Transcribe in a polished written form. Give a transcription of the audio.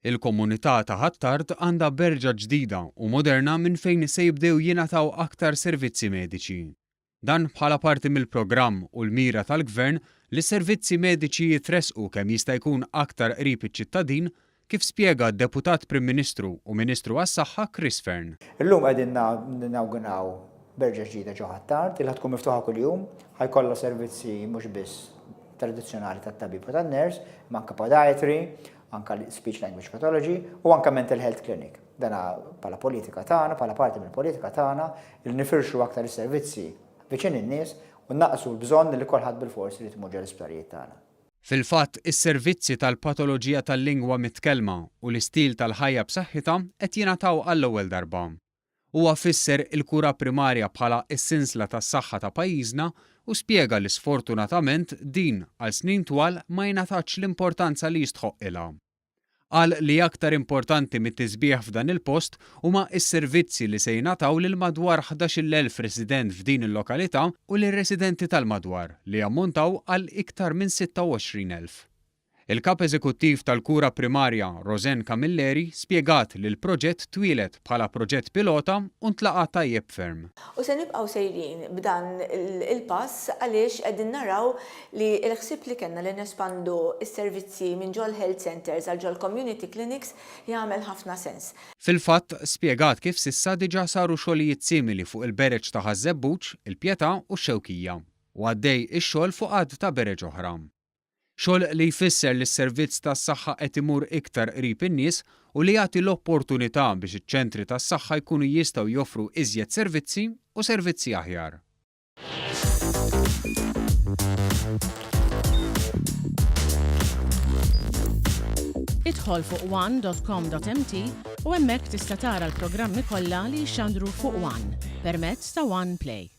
Il-komunità ta' Ħ'Attard għandha berġa ġdida u moderna minn fejn se jibdew jingħataw aktar servizzi mediċi. Dan bħala parti mill-programm u l-mira tal-Gvern li s-servizzi mediċi jitressqu kemm jista' jkun aktar qrib iċ-ċittadin, kif spjega d-Deputat Prim Ministru u Ministru għas-Saħħa Chris Fearne. Illum qegħdin ninawgunaw berġa ġdida ġo Ħ'Attard li ħa tkun miftuħa kuljum, ħa jkollha servizzi mhux biss tradizzjonali tat-tabib u tan-nurse, imma anke podiatry, anke speech language pathology u anke mental health clinic. Dana bħala politika tagħna, bħala parti mill-politika tagħna li nifirxu aktar is-servizzi viċin in-nies u nnaqqsu l-bżonn li kulħadd bilfors irid imur ġol-isptarijiet tagħna. Fil-fatt, is-servizzi tal-patoloġija tal-lingwa mitkellma u l-istil tal-ħajja b'saħħitha qed jingħataw għall-ewwel darba. Huwa fisser il-kura primarja bħala s-sinsla tas-saħħa ta' pajjiżna u spjega li sfortunatament din għal snin twal ma ingħatatx l-importanza li jistħoqqilha. Qal li aktar importanti mit-tisbiħ f'dan il-post huma s-servizzi li se jingħataw lil madwar 11,000 resident f'din il-lokalità u lir-residenti tal-madwar li jammontaw għal iktar minn 26,000. Il-Kap Eżekuttiv tal-Kura Primarja, Rosanne Camilleri, spjegat li l-proġett twieled bħala proġett pilota u ntlaqa' tajjeb ferm. U se nibqgħu sejrin b'dan il-pass għaliex qegħdin naraw li l-ħsieb li kellna li nespandu s-servizzi minn ġol-health centres għal ġol-community clinics jagħmel ħafna sens. Fil-fatt, spjegat kif s'issa diġà saru xogħlijiet simili fuq il-bereġ ta' Ħaż-Żebbuġ, il-Pietà u x-Xewkija, u għaddej ix-xogħol fuq għadd ta' bereġ oħra. Xogħol li jfisser li s-servizz tas-saħħa qed imur iktar qrib in-nies u li jagħti l opportunità biex iċ-ċentri tas-saħħa jkunu jistgħu joffru iżjed servizzi u servizzi aħjar. Idħol fuq one.com.mt u hemmhekk tista' tara l-programmi kollha li jixxandru fuq One permezz ta' One Play.